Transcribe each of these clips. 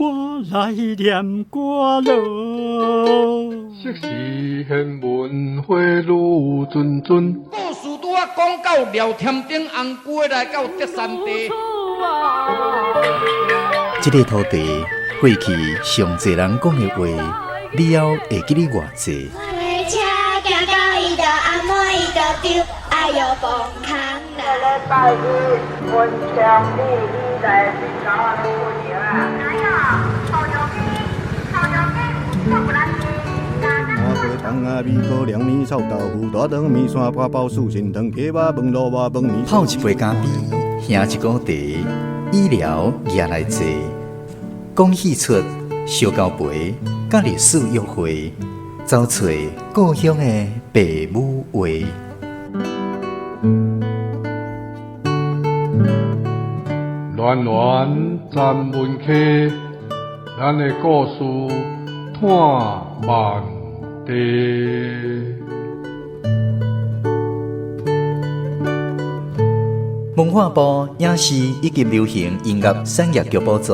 我來念歌囉。昔時玄文花愈谆谆。故事拄仔講到廖添丁紅龜來到德山地。這个土地過去上濟人講的話，你猶會記得偌濟？泡一杯咖啡，喝一壺茶，醫療也來坐，講戲出燒交陪，佮歷史約會，走揣故鄉的爸母話。戀戀三文溪，咱的故事伴萬地。文化部影視以及流行音樂產業局補助，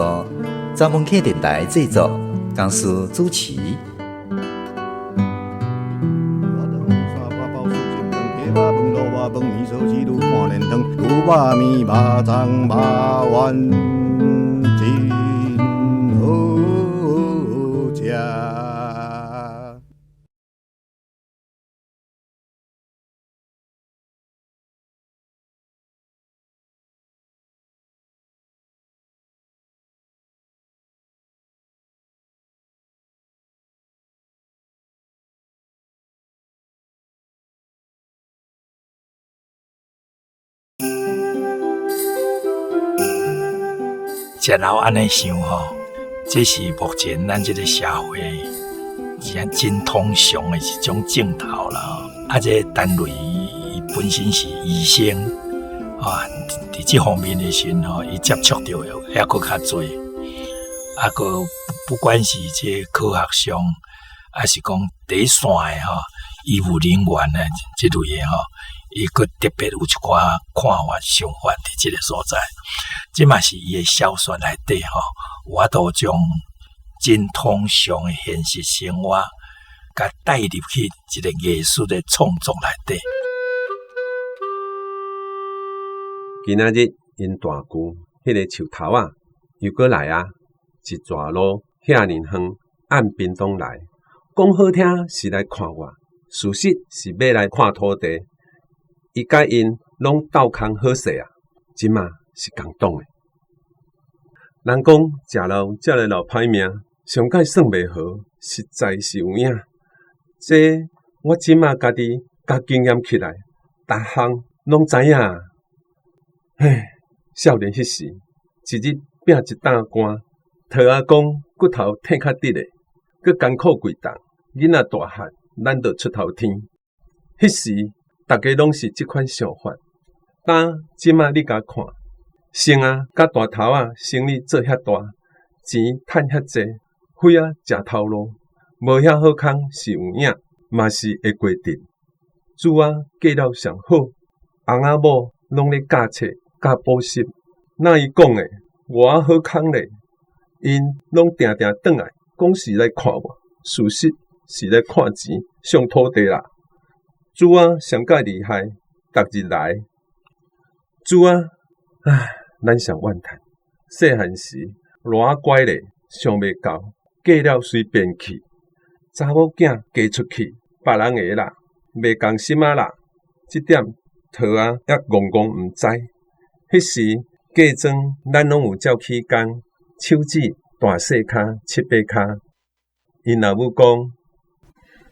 查文溪電台製作，公司主持。食老按呢想吼，這是目前咱這个社會真真通常的一種鏡頭啦。啊，這個陳雷伊本身是醫生啊，佇這方面的時陣吼，伊接觸著的猶閣較濟。啊，閣不管是這科學上，還是講第一線的吼，醫務人員的這類的吼，伊閣特別有一寡看法、想法佇這个所在。這嘛是伊的小說內底吼，有法度將真通常的現實生活，共帶入去一個藝術的創作內底。今仔日𪜶大舅彼个樹頭仔又閣來啊！一逝路遐爾遠，按屏東來，講好聽是來看我，事實是欲來看土地。伊佮𪜶攏鬥空好勢啊！這馬是共黨的。人講食老遮爾老歹命，上蓋算袂好，實在是有影。這我這馬家己共經驗起來，逐項攏知影。唉，少年彼時，一日拚一擔汗，桃仔講骨頭退較直的，閣艱苦幾冬，囡仔大漢，咱就出頭天。彼時，逐家攏是這款想法。今這馬你共看，生啊，佮大頭仔生意做遐大，錢趁遐濟，非啊食頭路，無遐好康是有影，嘛是會過陣。主仔過了上好，翁仔某攏咧教冊、教補習。若伊講的偌好康咧，𪜶攏定定轉來，講是來看我，事實是來看錢、上土地啦。主仔上蓋厲害，逐日來。主仔，唉，咱上怨嘆。細漢時偌乖咧，想袂到過了隨便去，查某囝嫁出去，別人的啦，袂仝心仔啦。這點桃仔猶戇戇毋知。彼時嫁妝，咱攏有照起工，手指大細跤、七八跤。𪜶老母講：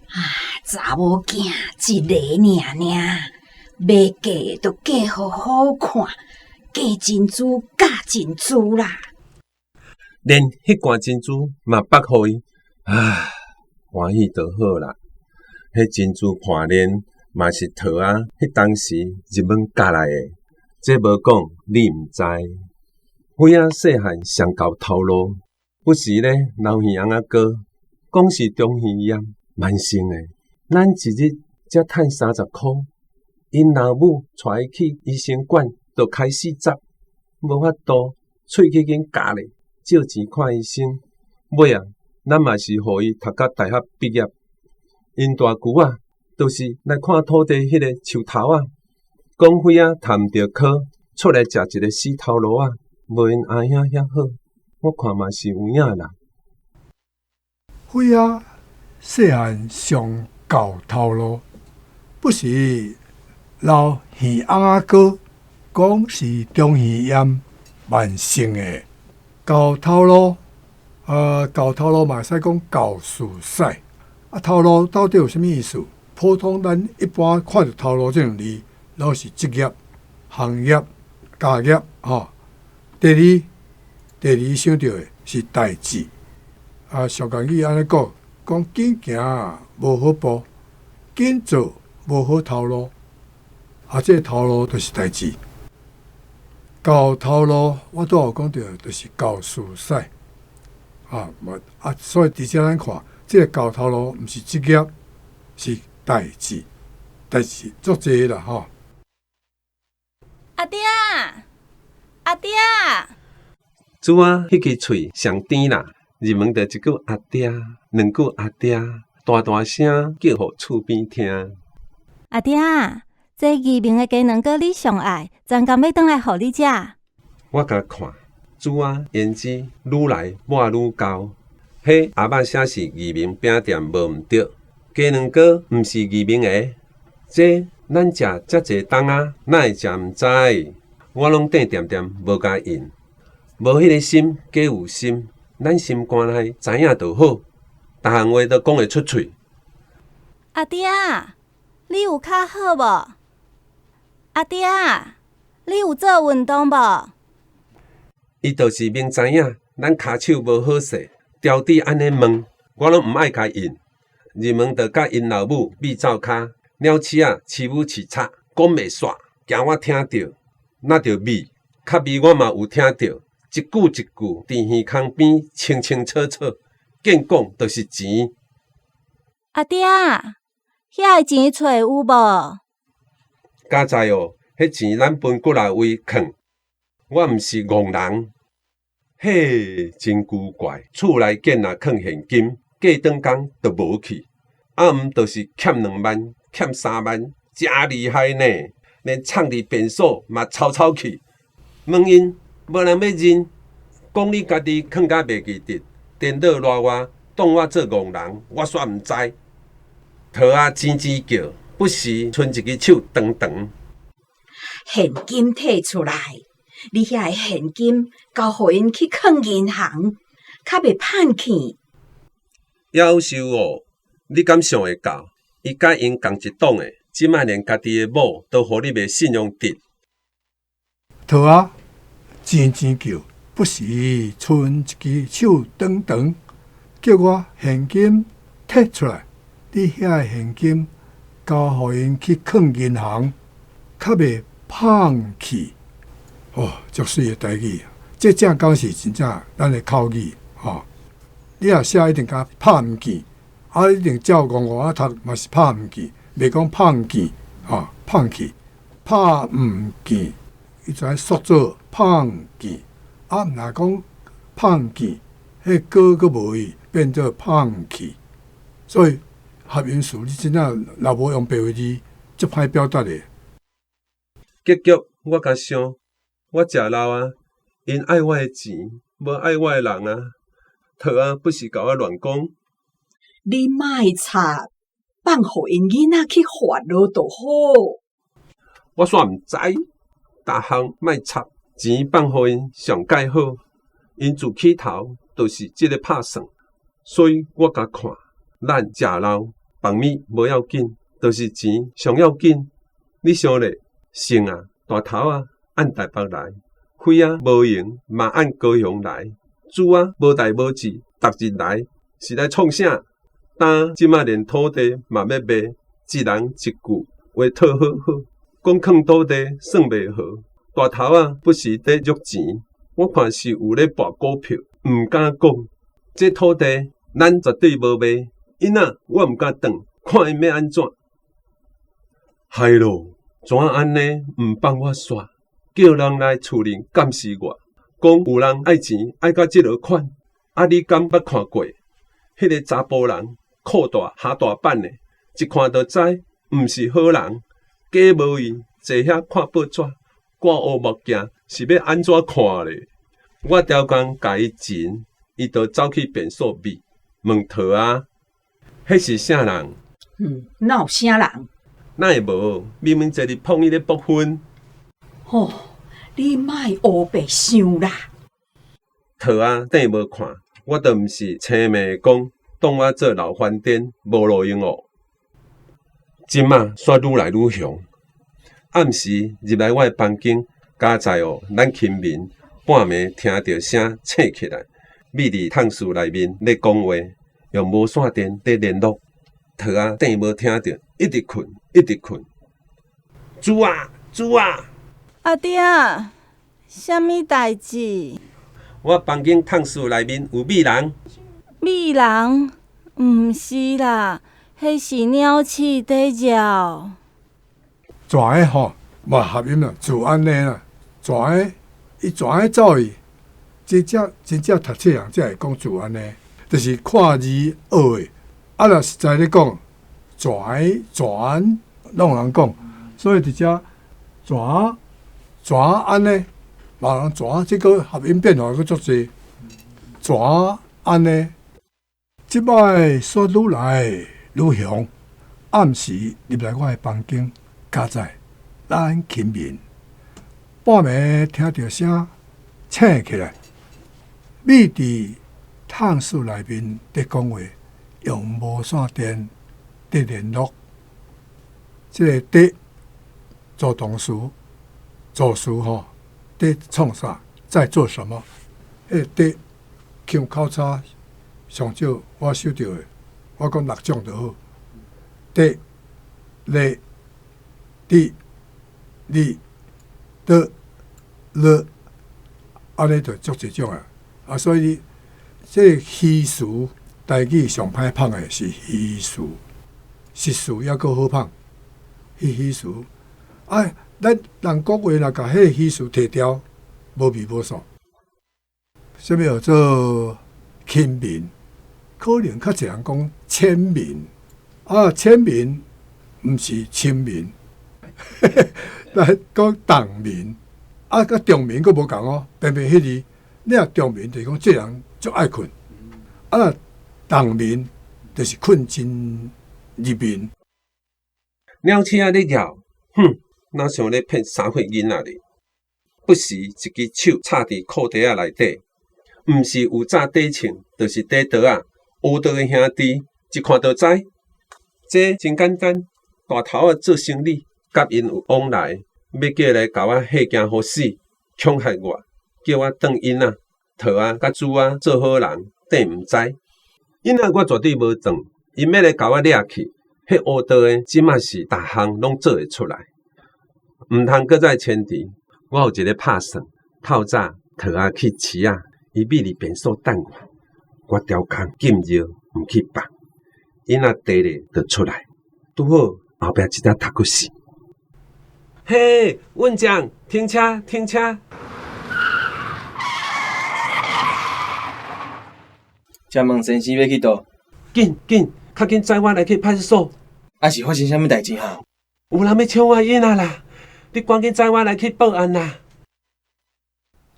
啊，查某囝一个爾爾，欲嫁就嫁予好看，嫁珍珠嫁珍珠啦。連彼罐珍珠嘛縛予伊，啊，歡喜就好啦。彼珍珠盤鏈嘛是桃仔彼當時日本寄來的，這無講你毋知。有影細漢上𠢕頭路，不時咧流耳翁仔膏，講是中耳炎，慢性的。咱一日才趁30箍，𪜶老母帶伊去醫生館，就開始執，無法度，喙齒緊咬咧，借錢看醫生，尾仔，咱嘛是予伊讀甲大學畢業。𪜶大舅仔，就是來看土地彼個樹頭仔，講歲仔讀毋著科，出來食一个死頭路仔，無𪜶阿兄遐好，我看嘛是有影啦。歲仔細漢上厚頭路，不時流耳甕仔膏，講是中耳炎慢性的厚頭路。厚頭路嘛會使講厚事屎。啊，頭路到底有啥物意思？普通咱一般看著頭路這兩字，攏是職業、行業、家業吼。第二，第二想著的是代誌。啊，俗語按呢講，講緊行無好步，緊做無好頭路。啊，這个頭路就是代誌。厚頭路，我拄仔有講著，就是厚事屎。啊，啊，所以佇遮咱看，這个厚頭路毋是職業，是代誌，代誌足濟啦吼。阿爹啊，阿爹啊！主仔彼支喙上甜啦，入門就一句阿爹，兩句阿爹，大大聲叫予厝邊聽。阿爹啊，這義明的雞卵糕你上愛，專工欲轉來予你食。我共看，主仔胭脂愈來抹愈厚，彼阿肉寫是義明餅店無毋著，雞卵糕毋是義明的，這咱食遮濟冬仔，哪會食毋知？我攏踮恬恬無共應，無彼个心，假有心，咱心肝內知影就好，逐項話都講會出喙。阿爹啊，你有較好無？阿爹啊，你有做運動無？伊就是明知影咱跤手無好勢，牢底按呢問，我攏毋愛共應。入門就佮𪜶老母覕灶跤，鳥鼠仔飼母飼賊，講袂煞，驚我聽著，那著覕，較覕我嘛有聽著，一句一句佇耳空邊清清楚楚，見講就是錢。阿爹啊，遐个錢揣有無？佳哉哦，彼錢咱分幾若位囥，我毋是戇人。嘿，真古怪，厝內見若囥現金，過轉工就無去，啊毋就是欠2萬、欠3萬，誠厲害呢！連藏佇便所嘛抄抄去。問𪜶無人欲認，講你家己囥甲袂記得，顛倒賴我，當我做戇人，我煞毋知。桃仔吱吱叫，不時伸一支手長長。現金提出來，你遐个現金交予𪜶去囥銀行，較袂胖去。夭壽哦，你敢想會到？伊佮𪜶仝一黨的，這擺連家己的某都予你賣信用得。桃仔吱吱叫，不時伸一支手長長，叫我現金提出來。你遐个現金交予𪜶去囥銀行，較袂胖去。哦，足媠的台語，這正講是真正咱的口語吼。你若寫一定共拍毋見，啊一定照戇戇仔讀嘛是拍毋見，袂講胖見吼，胖去，拍毋見，伊就愛縮做胖見，啊若講胖見，彼个閣無去，變做胖去，所以合音詞你真正若無用白話字，足歹表達的。結局我共想，我食老啊，𪜶愛我的錢，無愛我的人啊。桃仔不是共我亂講。你莫插，放予𪜶囡仔去煩惱就好。我煞毋知，逐項莫插，錢放予𪜶上蓋好。𪜶自起頭就是這个拍算，所以我共看，咱食老放物無要緊，就是錢上要緊。你想咧，姓啊，大頭仔按台北來，歲仔無閒嘛按高雄來，主仔無代無誌，逐日來是來創啥？今這擺連土地嘛欲賣，一人一句話套好好，講囥土地算袂好。大頭仔不是佇約錢，我看是有咧博股票，毋敢講。這土地咱絕對無賣，𪜶仔我毋敢當，看𪜶欲按怎。害咯，怎按呢？毋放我煞，叫人來厝裡監視我，講有人愛錢愛甲這落款。啊，你敢捌看過？彼个查埔人褲大頦大板的，一看就知毋是好人。假無伊坐遐看報紙，掛烏目鏡，是欲按怎看咧？我刁工共伊纏，伊就走去便所覕，問桃仔，彼是啥人？嗯，哪有啥人？哪會無？明明坐佇碰伊咧搏薰。吼，你莫烏白想啦！桃仔硩無看，我都毋是青命講，當我做老番顛，無路用哦。這馬煞愈來愈雄。暗時入來我的房間，佳哉哦，咱寢眠，半暝聽著聲醒起來，覕佇炕室內面咧講話，用無線電咧聯絡。桃仔硩無聽著，一直睏，一直睏。主啊，主啊！阿爹，啥物代誌？我房間炕室內面有覕人。覕人？毋是啦，彼是鳥鼠佇叫。蛇吼嘛合音啦，就按呢啦，蛇伊蛇走去，真正真正讀冊人才會講就按呢，就是看字學的。啊，若實在咧講，蛇蛇攏有人講，所以佇遮蛇蛇按呢，嘛人蛇這個合音變化閣足濟，蛇按呢，這擺煞愈來愈雄，暗時入來我的房間，佳哉，咱寢眠，半暝聽著聲醒起來，覕佇炕室內面佇講話，用無線電佇聯絡。這个佇做動詞，助詞吼，佇創啥，在做什麼？彼个佇腔口差上少我收著的，我講六種就好。佇、咧、滴、哩、的、了，按呢就足濟種啊！啊，所以這个虛詞台語上歹麭的是虛詞，實詞猶閣好麭。彼虛詞，啊，咱人講話若共彼個虛詞提掉，無味無素。啥物叫做輕眠？可能較濟人講淺眠，啊，淺眠毋是深眠，咱講重眠，啊，佮中眠閣無仝哦。偏偏彼字，你若中眠就是講這人足愛睏，啊，若重眠就是睏真入眠。鳥鼠仔咧叫，哼，若像咧騙三歲囡仔咧。不時一支手插佇褲袋仔內底，毋是有紮短銃，就是短刀仔。烏道的兄弟一看就知，這真簡單。大頭仔做生理，佮𪜶有往來，欲叫來共我嚇驚予死，恐嚇我，叫我轉𪜶仔，桃仔佮珠仔做好人，硩毋知。𪜶仔我絕對無轉，𪜶欲來共我掠去。彼烏道的，這馬是逐項攏做會出來，毋通閣再牽持。我有一个拍算，透早桃仔去市仔，伊覕佇便所等我，我刁工禁尿毋去放，𪜶仔第咧就出來，拄好後壁這隻讀過死。嘿，運將，停車，停車！請問先生欲去佗？緊緊，較緊載我來去派出所。啊是發生啥物代誌哈？有人欲搶我囡仔啦！你趕緊載我來去報案啦！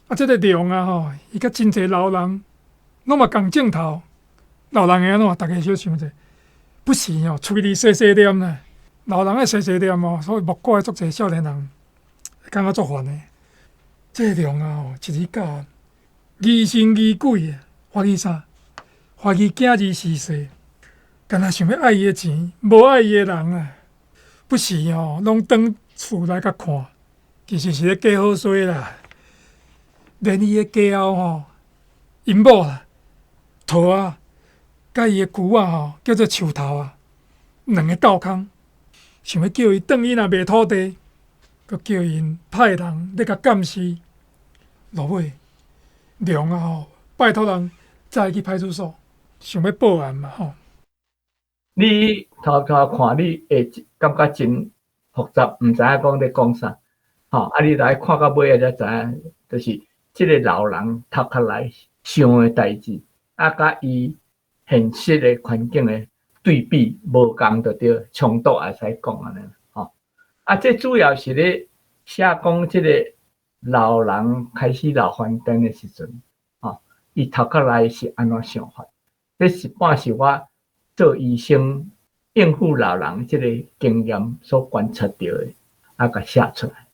啊，這个龍啊吼，伊佮真濟老人攏嘛仝症頭，老人會按怎？逐家小想者，不時吼，喙裡細細念啦，老人愛細細念哦，所以莫怪足濟少年人會感覺足煩的。這個龍啊吼，一日到暗疑神疑鬼的，懷疑啥？懷疑囝兒是誰？敢若想欲愛伊的錢，無愛伊的人啊！不時吼，攏轉厝內共看，其實是咧計好勢啦。連伊的家後吼，𪜶某啦，桃仔，佮伊的姑仔吼，叫做樹頭啊，兩个鬥空，想欲叫伊轉去若賣土地，閣叫𪜶派人咧共監視。落尾，龍啊吼，拜託人載伊去派出所，想欲報案嘛吼。你頭頭看，你會感覺真複雜，毋知影講咧講啥，吼！啊，你來看到尾仔才知影，就是這个老人頭殼來想的代誌。啊，佮伊現實的環境的對比無仝就對，衝突會使講按呢吼。啊，這主要是咧寫講這個老人開始老番顛的時陣，吼，伊頭殼內是按怎想法？這一半是我做醫生應付老人這個經驗所觀察著的，啊，共寫出來。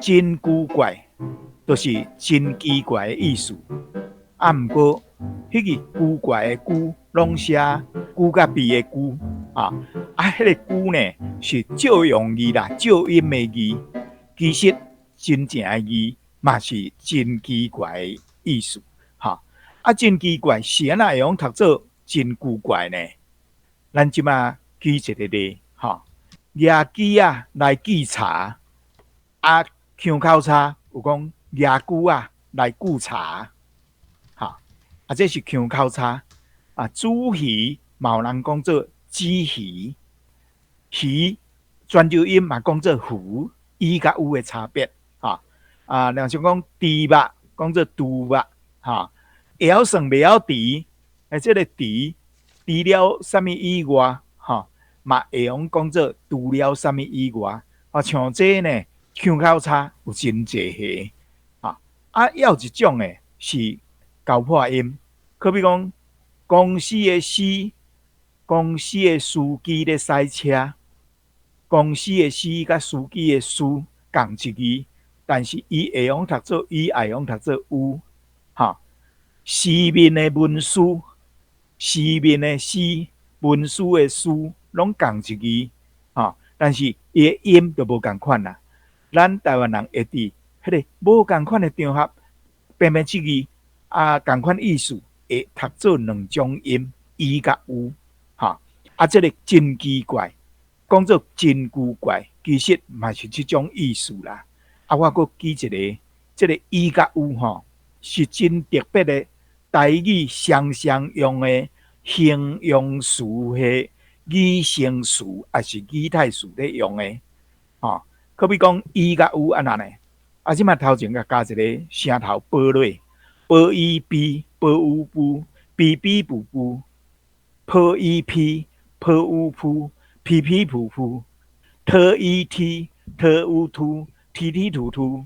真古怪，就是真奇怪的意思。啊，毋過，彼个古怪的古，攏寫古佮鼻的古啊。啊，彼个古呢，是借用字啦，借音的字。其實真正的字嘛是真奇怪的意思，哈。啊，真奇怪是按怎會用讀做真古怪呢？咱這馬舉一个例，哈，舉機仔來記查，啊，腔口差有講舉龜仔來顧查，哈，啊，這是腔口差。啊，子魚嘛有人講做子魚，魚泉州音嘛講做魚，伊佮有的差別，哈。啊，若像講豬肉講做豬肉，哈，會曉算袂曉除，欸，這个除除了啥物以外，哈，嘛會用講做除了啥物以外，啊，像這呢，腔口差有真濟個，啊，啊，猶有一種的是交破音，好比講公司的司，公司的司機咧駛車，公司的司佮司機的司仝一字，但是伊會用讀做伊，也會用讀做烏，哈。市面的文書，市面的市，文書的書，攏仝一字，哈，但是伊的音就無仝款啦。咱台灣人會佇彼个無仝款的場合，偏偏這字啊，仝款意思會讀做兩種音，伊佮烏，哈，啊，這个真奇怪，講做真古怪，其實嘛是這種意思啦。啊，我閣舉一个，這个伊佮烏吼，是真特別的台語常常用的形容詞的擬聲詞，抑是擬態詞咧用的，吼。好比講伊佮烏按怎呢？啊，這馬頭前共加一个聲頭波落，波伊比波烏布比比布布，波伊皮波烏噗皮皮噗噗，特伊踢特烏突踢踢突突，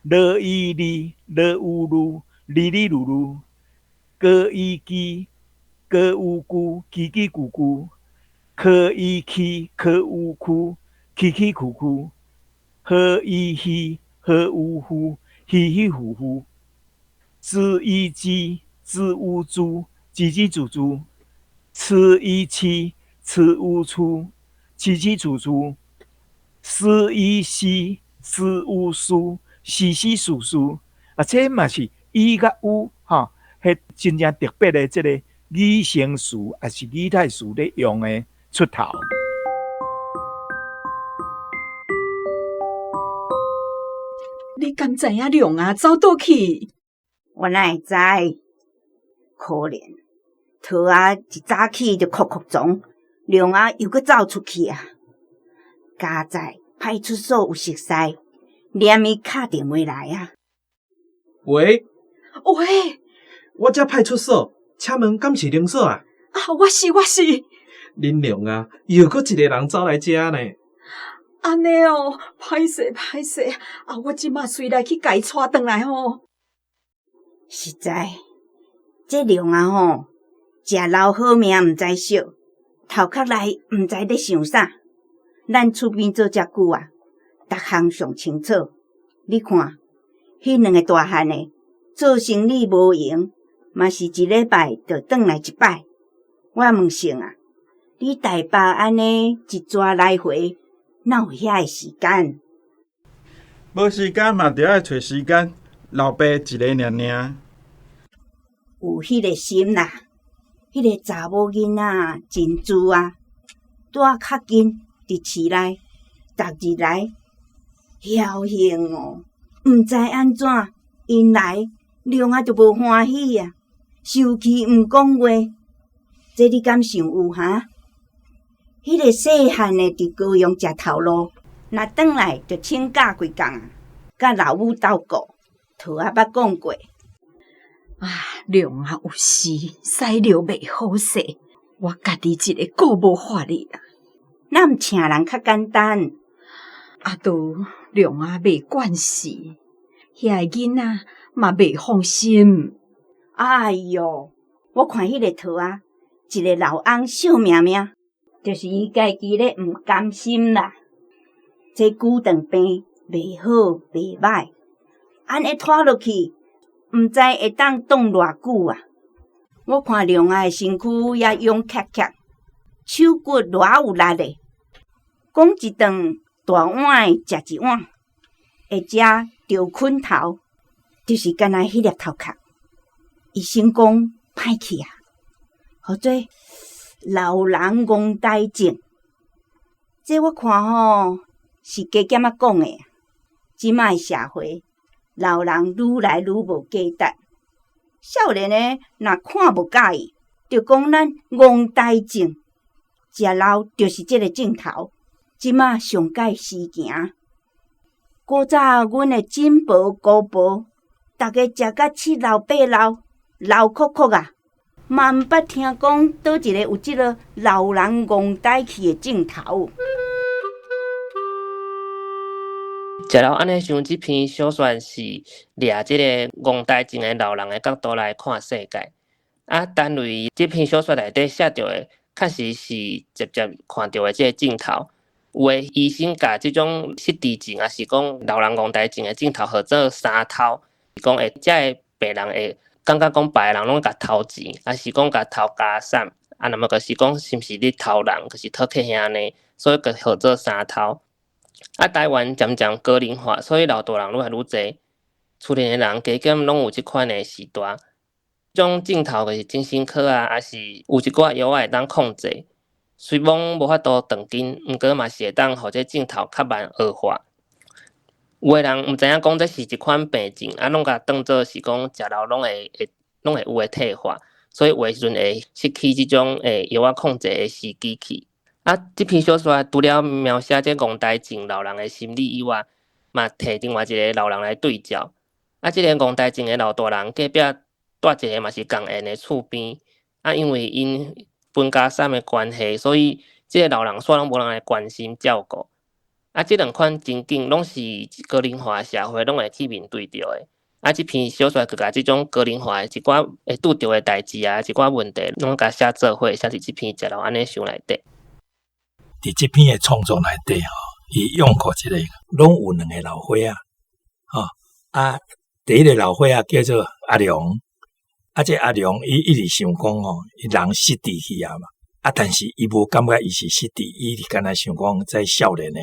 樂伊哩樂烏嚕哩哩嚕嚕，哥伊基哥烏咕嘰嘰咕咕，柯伊起柯烏哭起起哭哭。何伊希何烏呼希希呼呼，子伊雞子烏豬唧唧豬豬，吃伊七吃烏粗七七粗粗，斯伊西斯烏蘇西西蘇蘇，啊，這嘛是伊佮烏吼，彼真正特別的這个擬聲詞，抑是擬態詞咧用的出頭。你敢知影龍仔走佗去？我哪會知？可憐，桃仔一早起就哭哭傱，龍仔又閣走出去啊！佳哉派出所有熟似，連伊敲電話來啊！喂？喂？我這派出所，請問敢是林嫂啊？啊，我是，我是。恁娘啊，又閣一个人走來遮呢。按呢哦，歹勢歹勢，啊！我這馬隨來去共伊帶轉來吼。實在，這龍仔吼，食老好命毋知惜，頭殼內毋知咧想啥。咱出邊做遮久啊，逐項上清楚。你看，彼兩個大漢的做生理無閒，嘛是一禮拜就轉來一擺。我問性啊，你台北按呢一逝來回，哪有遐个時間？無時間嘛，著愛揣時間。老爸一个爾爾。有彼个心啦，彼个查某囡仔真珠啊，住較近，佇市內，逐日來，僥倖哦，毋知按怎，𪜶來，龍仔就無歡喜啊，生氣毋講話，這你敢想有哈？彼个細漢的佇高雄食頭路，若轉來就請假幾工啊，佮老母鬥顧，桃仔捌講過。啊，龍仔有時屎尿袂好勢，我家己一个顧無法哩啦。咱毋請人較簡單。啊，都龍仔袂慣勢，遐个囡仔嘛袂放心。哎喲，我看彼個圖仔，一个老翁惜命命，就是伊家己咧毋甘心啦。這久長病袂好袂歹，按呢拖落去，毋知會當擋偌久啊！我看龍仔的身軀也勇怯怯，手骨偌有力的，講一頓大碗的食一碗，會食著拳頭，就是干焦彼粒頭殼。醫生講歹去啊，號做老人戇呆症。這我看吼是加減仔講的。這擺社會老人愈來愈無價值，少年的若看無佮意，就講咱戇呆症，食老就是這个症頭。這擺上蓋時行，古早阮的婶婆姑婆，逐家食甲七老八老，老摳摳啊，嘛毋捌聽講佗一个有這个老人戇呆去的症頭。食老按呢想，這篇小說是掠這个戇呆症的老人的角度來看世界。啊，陳雷這篇小說內底寫著的，確實是直接看著的這个鏡頭。有的醫生共這種失智症，抑是講老人戇呆症的症頭，號做三偷，講會這个病人會感覺講別个人攏共偷錢，抑是講共偷家產，啊，若麼就是講是毋是咧偷人，就是討客遐呢，所以閣號做三偷。啊，台灣漸漸高齡化，所以老大人愈來愈濟，厝內的人加減攏有這款的時代。這種症頭就是精神科啊，抑是有一寡藥仔會當控制。雖罔無法度斷根，毋過嘛是會當予這症頭較慢惡化。有的人毋知影講這是一款病症，啊，攏共當做是講食老攏會有的退化，所以有的時陣會失去這種藥仔控制的時機去。啊，這篇小說除了描寫這戇呆症老人的心理以外，嘛提另外一个老人來對照。啊，這个戇呆症的老大人隔壁蹛一个嘛是仝緣的厝邊，啊，因為𪜶分家產的關係，所以這个老人煞攏無人來關心照顧。啊，這兩款情景攏是高齡化社會攏會去面對著的。啊，這篇小說閣共這種高齡化的一寡會拄著的代誌啊，一寡問題，攏共寫做伙，寫佇這篇食老按呢想內底。佇這篇的創作內底吼，伊用過一个，攏有兩个老伙仔，吼啊，第一个老伙仔叫做阿良，啊，這阿良伊一直想講吼，伊人失智去啊嘛，啊，但是伊無感覺伊是失智，伊是干焦想講這少年的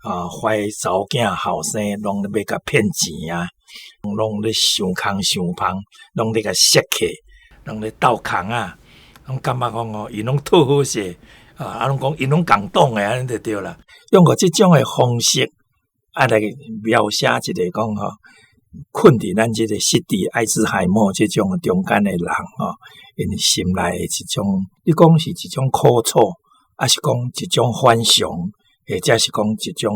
啊，壞查某囝後生攏欲共騙錢啊，攏咧想空想芳，攏咧共設計，攏咧鬥空啊，攏感覺講吼，𪜶攏討好勢。啊，攏講𪜶攏仝黨的按呢就對啦。用過這種的方式啊來描寫一个講吼，困佇咱這个失智、阿茲海默這種中間的人吼，𪜶心內的一種，你講是一種苦楚，抑是講一種反常，或者是講一種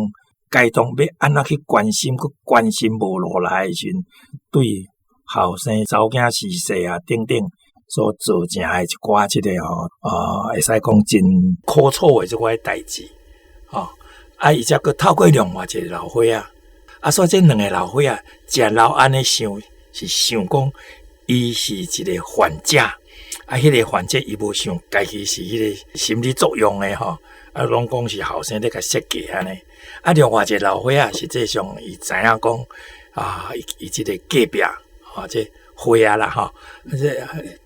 該當欲按怎去關心，閣關心無落來的時陣，對後生查某囝時勢啊等等。所造成的一寡這个吼，會使講真苦楚的這寡代誌，吼，啊，伊才閣透過另外一个老伙仔，啊，所以這兩个老伙仔食老按呢想，是想講伊是一个患者，啊，彼个患者伊無想家己是彼个心理作用的吼，啊，攏講是後生咧共設計按呢，啊，另外一个老伙仔實際上伊知影講啊，伊這个隔壁，吼，這花仔啦吼，這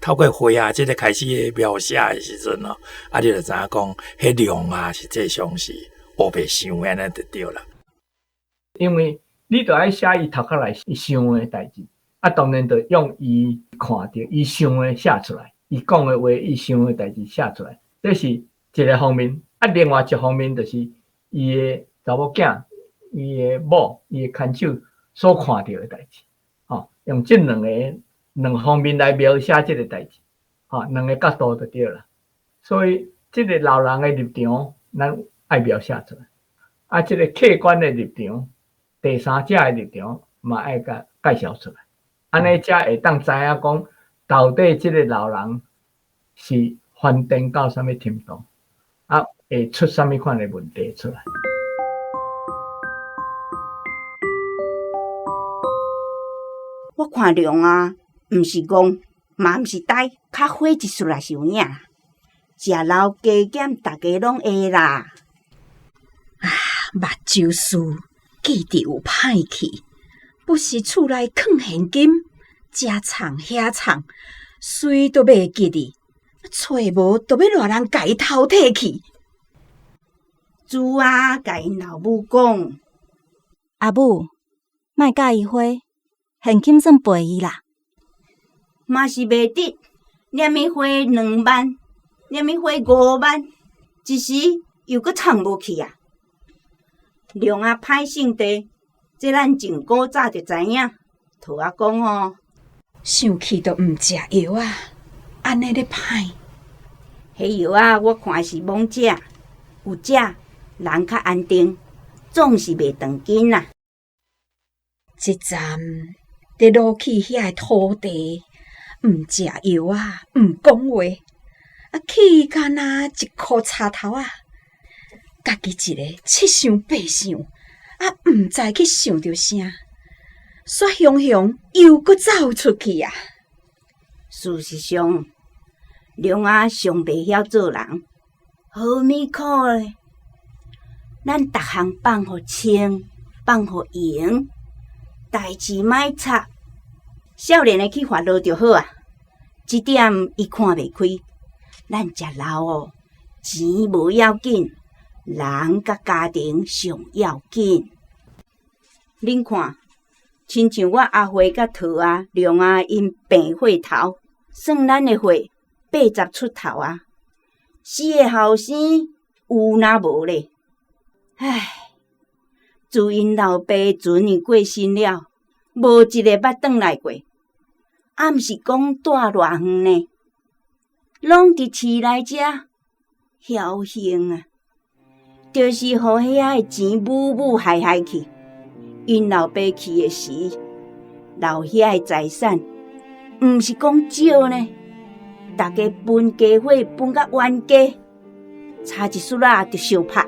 透過花仔這个開始描寫的時陣吼，啊，你就知影講，彼量啊，實際上是烏白想的按呢就對啦。因為你著愛寫伊頭殼內伊想的代誌，啊，當然著用伊看著伊想的寫出來，伊講的話，伊想的代誌寫出來，這是一个方面。啊，另外一方面就是伊的查某囝、伊的某、伊的牽手所看著的代誌，吼，用這兩個兩方面來描寫這个代誌，吼，兩个角度就對啦。所以這个老人的立場，咱愛描寫出來；啊，這个客觀的立場，第三者的立場嘛愛共介紹出來。按呢才會當知影講，到底這个老人是翻顛到啥物程度，啊，會出啥物款的問題出來。我看龍啊，毋是戇，嘛毋是呆，較火一絲也是有影。食老加減，逐家攏會啦。啊，目睭事記得有歹去，不是厝內囥現金，遮藏遐藏，隨都袂記得，揣無就欲賴人共伊偷提去。主啊，共𪜶老母講，阿母，莫佮伊花，現金算賠伊啦。嘛是袂得，連伊花2萬，連伊花5萬，一時又閣藏無去啊！龍仔歹性地，這咱從古早就知影。桃仔講吼，生氣都毋食藥啊，按呢咧歹。彼藥仔我看是罔食，有食人較安定，總是袂斷筋啦。這站佇落去遐个土地，毋食藥啊，毋講話，啊，氣敢若一箍柴頭仔，家己一个七想八想，啊，毋知去想著啥，煞雄雄又閣走出去啊！事實上，龍仔尚袂曉做人，何物苦咧？咱逐項放予清，放予閒，代誌莫插，少年的去發落就好啊。這點伊看袂開。咱食老哦，錢無要緊，人佮家庭上要緊。恁看，親像我阿慧佮桃仔、龍仔𪜶病血頭，算咱的歲80出頭啊，死的後生有若無咧？唉，自𪜶老爸船年過身了，無一个捌轉來過。啊，毋是講蹛偌遠呢，攏佇市內遮僥倖啊，就是予遐个錢舞舞害害去。𪜶老爸去的時，留遐个財產，毋是講少呢，逐家分家伙分甲冤家，差一絲仔就相拍。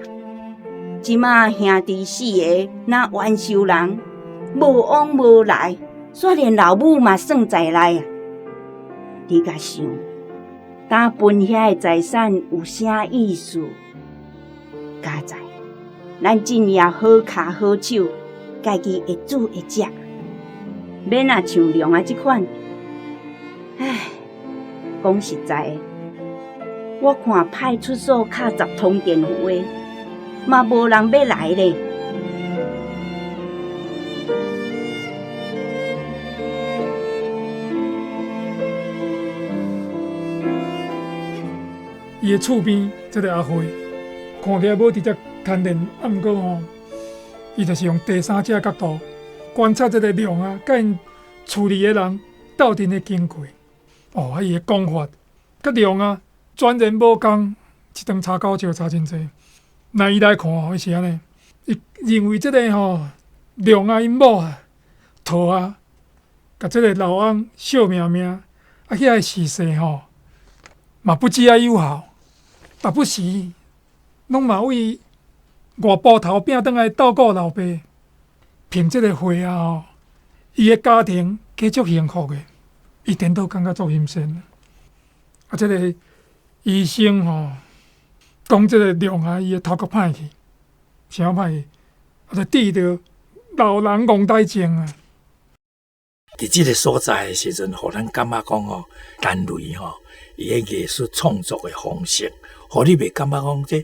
這馬兄弟四个若冤仇人，無往無來，煞連老母嘛算在內啊！你共想，當分遐个財產有啥意思？佳哉，咱真也好跤好手，家己會煮會食，免若像龍仔這款。唉，講實在的，我看派出所敲10通電話，嘛無人欲來咧。伊的厝邊這个阿慧，看起來無直接牽連，啊，毋過吼，伊就是用第三者角度觀察這个龍仔，佮𪜶厝裡的人鬥陣的經過。哦，啊，伊的講法，佮龍仔全然無仝，一頓柴狗笑差真濟。那伊來看吼，伊是按呢，伊認為這个吼龍仔𪜶某啊，桃仔，共這个老翁惜命命，啊，遐个時勢吼，嘛不止仔有效，逐不時攏嘛為外埔頭餅轉來鬥顧老爸，憑這个貨啊吼，伊的家庭過足幸福的，伊顛倒感覺足心酸。啊，這个醫生吼，講這个龍仔，伊的頭殼歹去，啥歹去？啊，就治著老人戇呆症啊！佇這个所在的時陣，予咱感覺講吼，陳雷吼，伊的藝術創作的方式，予你袂感覺講這，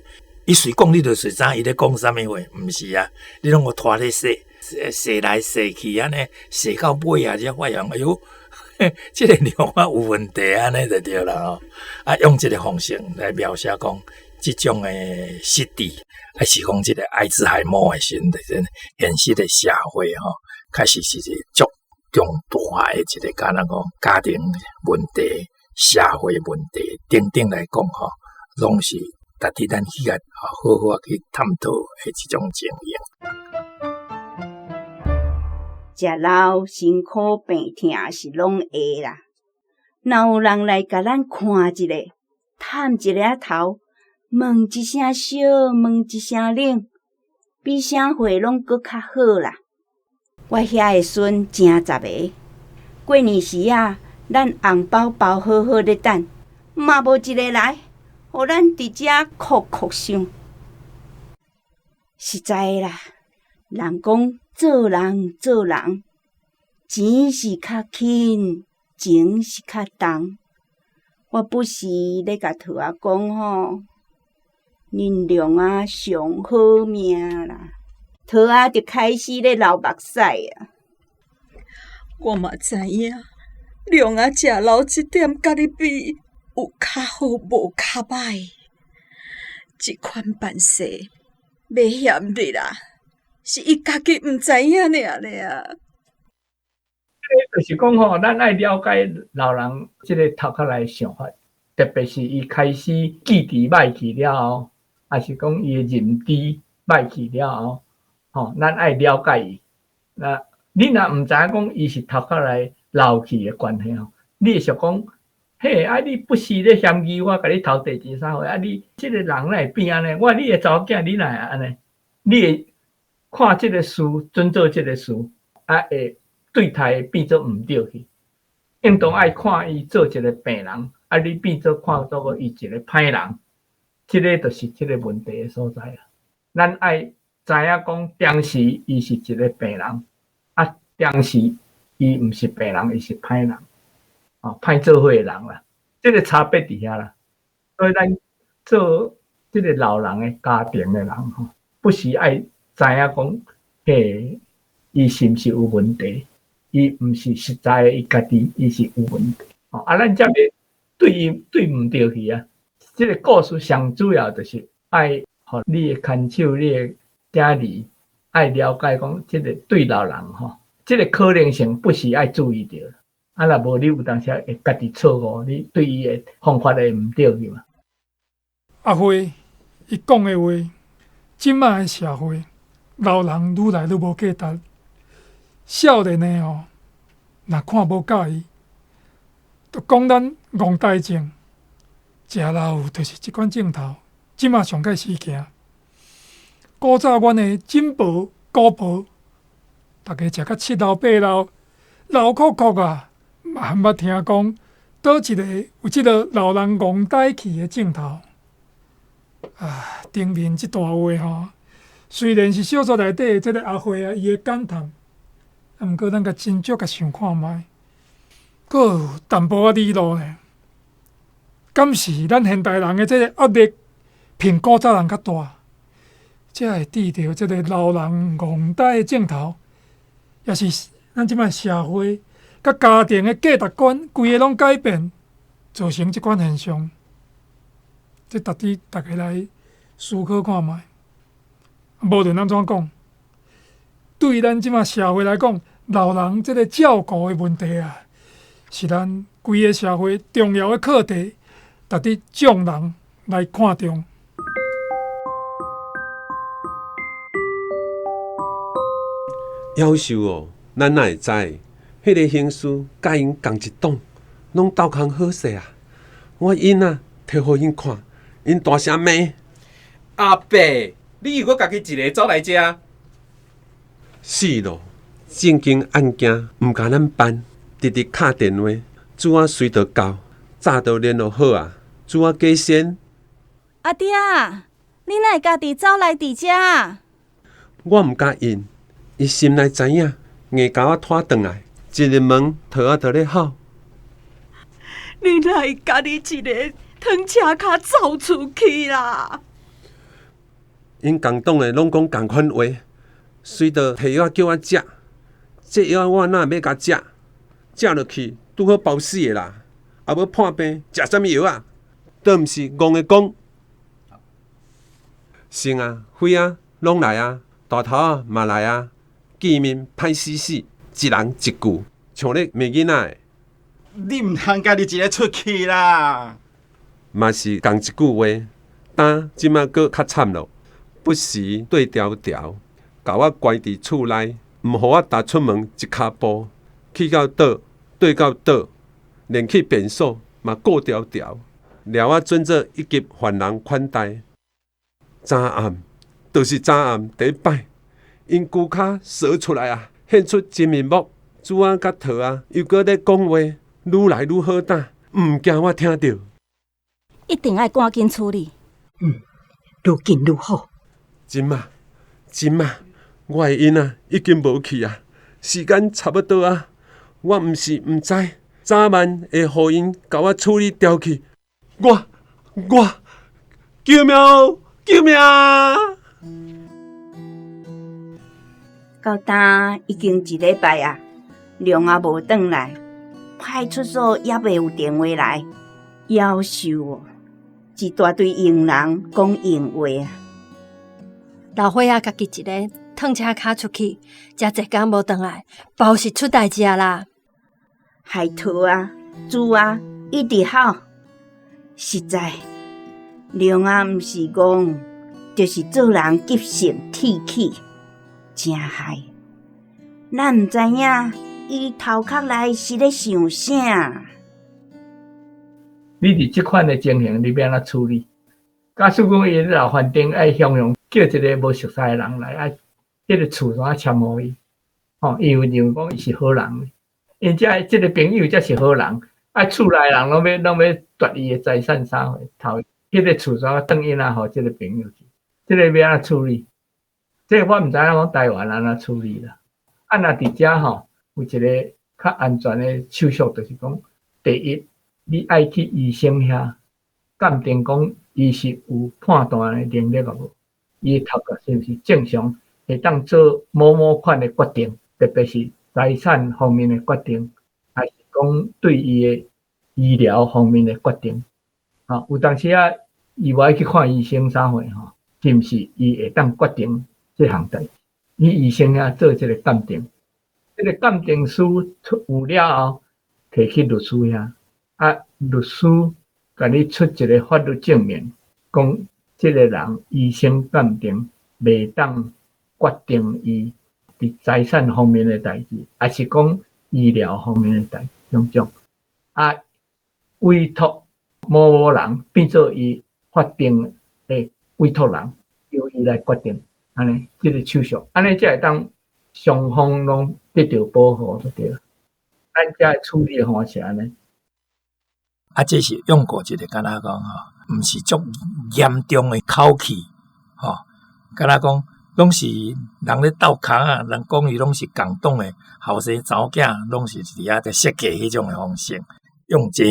伊隨講你就隨知伊咧講啥物話，毋是啊？你攏予拖咧說，說來說去按呢，說到尾啊，才發現，哎喲，這个龍仔有問題按呢就對啦吼。啊，用這个方式來描寫講這種的失智，還是講這个阿茲海默的時陣，就是現實的社會吼，確實是一個足重大的一個，敢若講家庭問題、社會問題等等來講吼，攏是值得咱去來好好去探討的這種情形。食老辛苦病痛是攏會啦，若有人來共咱看一下，探一下頭，問一聲燒，問一聲冷，比啥貨攏閣較好啦。我遐的孫成十个，過年時仔，咱紅包包好好咧等，嘛無一个來，予咱佇遮哭哭想。實在的啦，人講做人做人，錢是較輕，情是較重。我不時咧共桃仔講吼，恁娘仔上好命啦。桃仔就開始咧流目屎啊！我嘛知影，娘仔食老這點佮你比，有較好無較歹。這款辦勢，欲嫌你啦，是伊家己毋知影爾爾。就是講吼，咱愛了解老人這个頭殼內想法，特別是伊開始記憶歹去了後，抑是講伊的認知歹去了後，吼，咱愛了解伊。那你若毋知影講伊是頭殼內老去的關係吼，你會想講，嘿，啊你不時咧嫌棄我，共你偷摕錢啥貨，啊你這个人哪會變按呢？我你的查某囝，你哪會按呢？你會看這个事，準做這个事，啊會對待會變做毋對去。應當愛看伊做一个病人，啊你變做看做伊一个歹人，這个就是這个問題的所在啦。咱愛知影講，當時伊是一个病人，啊，當時伊毋是病人，伊是歹人，哦，歹做伙的人啦。這个差別佇遐啦。所以咱做這个老人的家庭的人吼，不時愛知影講，嘿，伊是毋是有問題？伊毋是實在的，伊家己伊是有問題。哦，啊，咱才袂對伊對毋著去啊。這个故事上主要就是愛予你的牽手，你的囝兒愛了解講，這个對老人吼，這个可能性不時愛注意著。啊，若無你有當時會家己錯誤，你對伊的方法會毋對去嘛。阿輝伊講的話，這擺的社會，老人愈來愈無價值。少年的吼，若看無佮意，就講咱戇呆症，食老就是這款症頭，這馬上蓋時行。古早阮的祖婆、姑婆，逐家食甲七老八老，老摳摳啊，嘛毋捌聽講佗一个有這个老人戇呆去的症頭。啊，頂面這段話吼，雖然是小說內底的這个阿輝啊，伊的感嘆，啊，毋過咱共斟酌共想看覓，閣有淡薄仔理路呢。敢是咱現代人的這个壓力，比古早人較大，才會致著這个老人戇呆的症頭，抑是咱這擺社會佮家庭的價值觀，規个攏改變，造成這款現象。這值得大家來思考看覓。無論按怎講，對咱這擺社會來講，老人這个照顧的問題啊，是咱規个社會重要的課題，值得眾人來看重。夭壽哦，咱哪會知？彼个刑事佮𪜶仝一黨，攏鬥空好勢啊！我𪜶啊，提予𪜶看，𪜶大聲罵。阿伯，你又閣家己一个走來遮？是咯，正經案件毋共咱辦，直直敲電話，主仔隨就到，早就聯絡好啊。主仔過身。阿爹啊，你哪會家己走來佇遮？我毋敢應，伊心內知影，硬共我拖轉來。一入門，桃仔就咧吼。你哪會家己一个褪車跤走出去啦？𪜶共黨的攏講仝款話，隨就提藥叫我食，這藥我哪會欲共食？食落去拄好包死的啦！啊，欲破病，食啥物藥啊？都毋是戇的講。生啊，輝啊，攏來啊，大頭仔嘛來啊，見面歹死死，一人一句，像咧罵囡仔的。你毋通家己一个出去啦！嘛是仝一句話，今這馬閣較慘咯，不時對條條，共我關佇厝內，毋予我踏出門一跤步，去到佗，對到佗，連去便所嘛顧牢牢，掠我準做一級犯人款待。昨暗，就是昨暗第一擺，𪜶龜跤趖出來啊，現出真面目，珠仔佮桃仔又閣咧講話，愈來愈好膽，毋驚我聽著。一定愛趕緊處理。嗯，愈緊愈好。真啊，真啊，我的𪜶仔已經無去啊，時間差不多啊，我毋是毋知，早晚會予𪜶共我處理掉去。我救命！救命！到今已經一禮拜啊，龍仔無轉來，派出所也未有電話來，夭壽哦！一大堆閒人講閒話啊！老歲仔家己一個褪車跤出去，遮濟工無轉來，包是出代誌啊啦！害桃仔、珠仔一直吼，實在龍仔毋是戇，就是做人急性鐵齒，真害！咱毋知影伊頭殼內是咧想啥。你佇這款的情形，你欲按怎處理？假使講伊老反正愛雄雄叫一个無熟似的人來，啊，彼个厝怎簽予伊？吼，因為認為講伊是好人，𪜶才這个朋友才是好人，啊，厝內人攏欲奪伊的財產啥貨，頭，彼个厝怎轉𪜶仔予這个朋友去？這个欲按怎處理？這個我毋知影講台灣按怎處理啦。啊，若佇遮吼有一个較安全的手續，就是講，第一，你愛去醫生遐鑑定講伊是有判斷的能力抑無？伊的頭殼是毋是正常，會當做某某款的決定，特別是財產方面的決定，還是講對伊的醫療方面的決定？吼，有當時啊，伊無愛去看醫生啥貨吼，是毋是伊會當決定這項代誌？去醫生遐做這個鑑定，這個鑑定書出有了後，提去律師遐，啊，律師共你出一個法律證明，講這個人醫生鑑定袂當決定伊佇財產方面的代誌，抑是講醫療方面的代誌，種種啊，委託某某人變做伊法定的委託人，由伊來決定，按呢，這个手續，按呢才會當雙方攏得著保護就對。咱遮的處理的方式按呢。啊，這是用過一个敢若講吼，毋是足嚴重的口氣，吼，敢若講攏是人咧鬥空仔，人講伊攏是共黨的後生查某囝，攏是佇遐咧設計彼種的方式，用這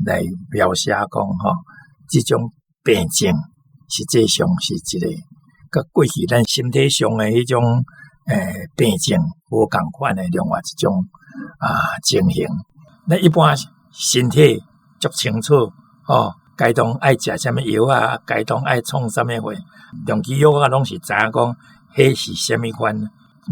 來描寫講吼，這種病症實際上是一个佮過去咱身體上的彼種病症無仝款的另外一種啊情形。咱一般身體足清楚，吼，該當愛食啥物藥啊，該當愛創啥物貨，長期藥啊，攏是知影講，彼是啥物款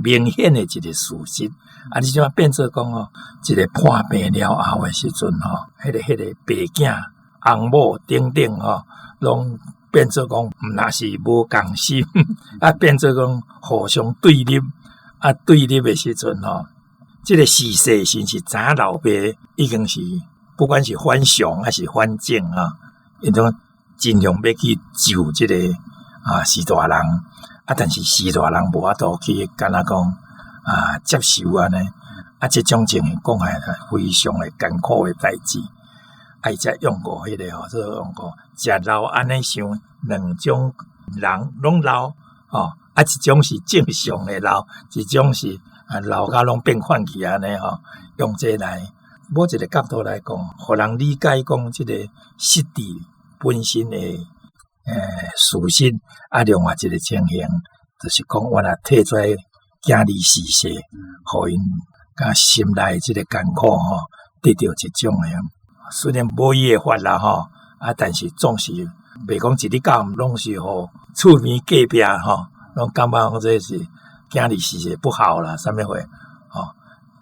明顯的一个事實。啊，你這擺變做講吼，一个破病了後的時陣吼，彼个爸囝、翁某等等吼，攏變做講毋若是無仝心，啊，變做講互相對立，啊，對立的時陣吼，這个時勢是毋是知影老爸已經是不管是反常抑是反正啊，𪜶種盡量欲去救這个啊序大人，啊，但是序大人無法度去敢若講啊接受按呢，啊，這種情形講起來非常的艱苦的代誌，啊，伊才用過彼个吼，做用過食老按呢想，兩種人攏老吼，啊，一種是正常的老，一種是啊老甲攏變款去按呢吼，用這來某一个角度來講，予人理解講這個失智本身的事實，啊，另外一个情形，就是講原來提出來囝兒逝世，予𪜶佮心內這个艱苦吼，得著一種的，雖然無伊的法啦吼，啊，但是總是袂講一日到暗攏是予厝邊隔壁吼，攏感覺講這是囝兒逝世不好啦，啥物貨吼？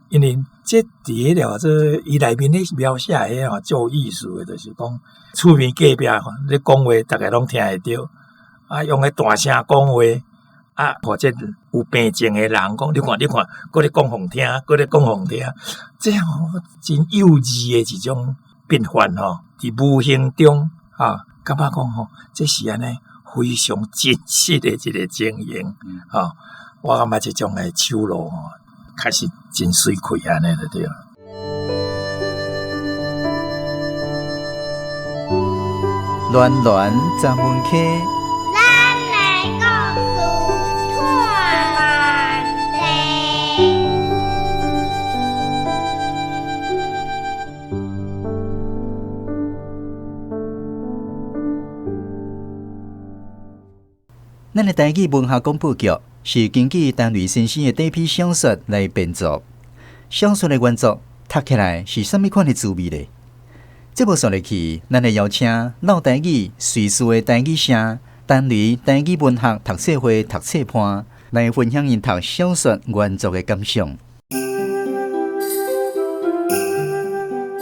因為這佇彼個這伊內面咧描寫的吼，足有意思的，就是講厝邊隔壁咧講話，逐家攏聽會著，啊，用彼大聲講話，啊，或者有病症的人講，你看，你看，閣咧講予聽，閣咧講予聽，這吼真幼稚的一種變幻吼，佇無形中啊，感覺講吼，這是按呢非常真實的一個情形，吼，我感覺這種的手路吼，確實真媠氣按呢就對。巒巒十分溪。咱的故事托万地。咱的台語文學廣播劇是根據陳雷先生的短篇小說來編作，小說的原作讀起來是啥物款的滋味呢？節目煞落去，咱會邀請老台語瑞士的台語社陳雷台語文學讀冊會讀冊伴來分享𪜶讀小說原作的感想。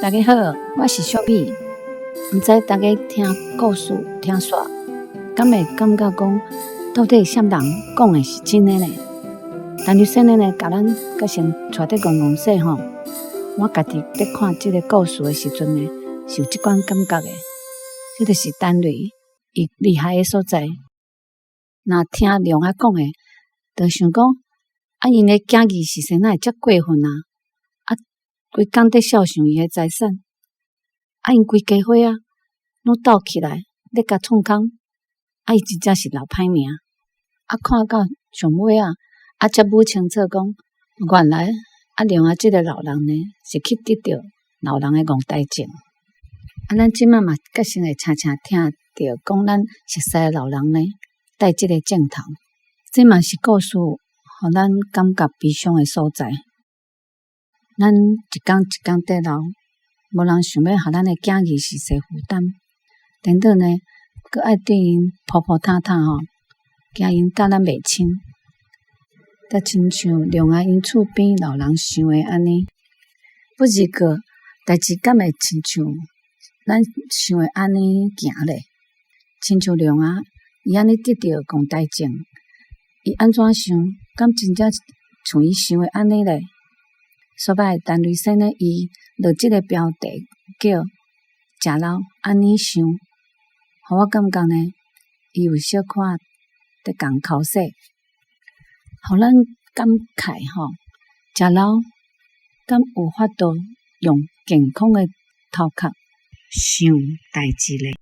大家好，我是小美。毋知大家聽故事聽煞，敢會感覺講到底啥人講的是真的呢？但是先生呢，共咱閣先帶佇戇戇說吼，我家己佇看這個故事的時陣呢，是有這款感覺的。這就是陳雷伊厲害的所在。若聽龍仔講的，就想講啊，𪜶的囝兒是啥哪會遮過分啊？啊，規工佇肖想伊的財產，啊，𪜶規家伙仔攏鬥起來咧共創空，啊，伊真正是留歹名。啊，看到上尾仔，啊，才摸清楚講，原來啊，龍仔這個老人呢，是去得著老人的戇呆症。啊，咱這擺嘛，確實會常常聽著講，咱熟似的老人呢，帶這個症頭，這嘛是故事，予咱感覺悲傷的所在。咱一工一工佇老，無人想欲予咱的囝兒是濟負擔，顛倒呢，閣愛對𪜶鋪鋪沓沓吼，驚𪜶佮咱袂親，才親像龍仔𪜶厝邊老人想的按呢。不是個代誌，敢會親像咱想的按呢行咧？親像龍仔，伊按呢得著戇呆症，伊按怎想？敢真正像伊想的按呢咧？所擺陳雷先生伊落這個標題叫食老按呢想，予我感覺呢，伊有小可佇共剾洗，予咱感慨吼，食老敢有法度用健康的頭殼想代誌咧？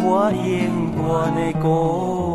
我永遠的故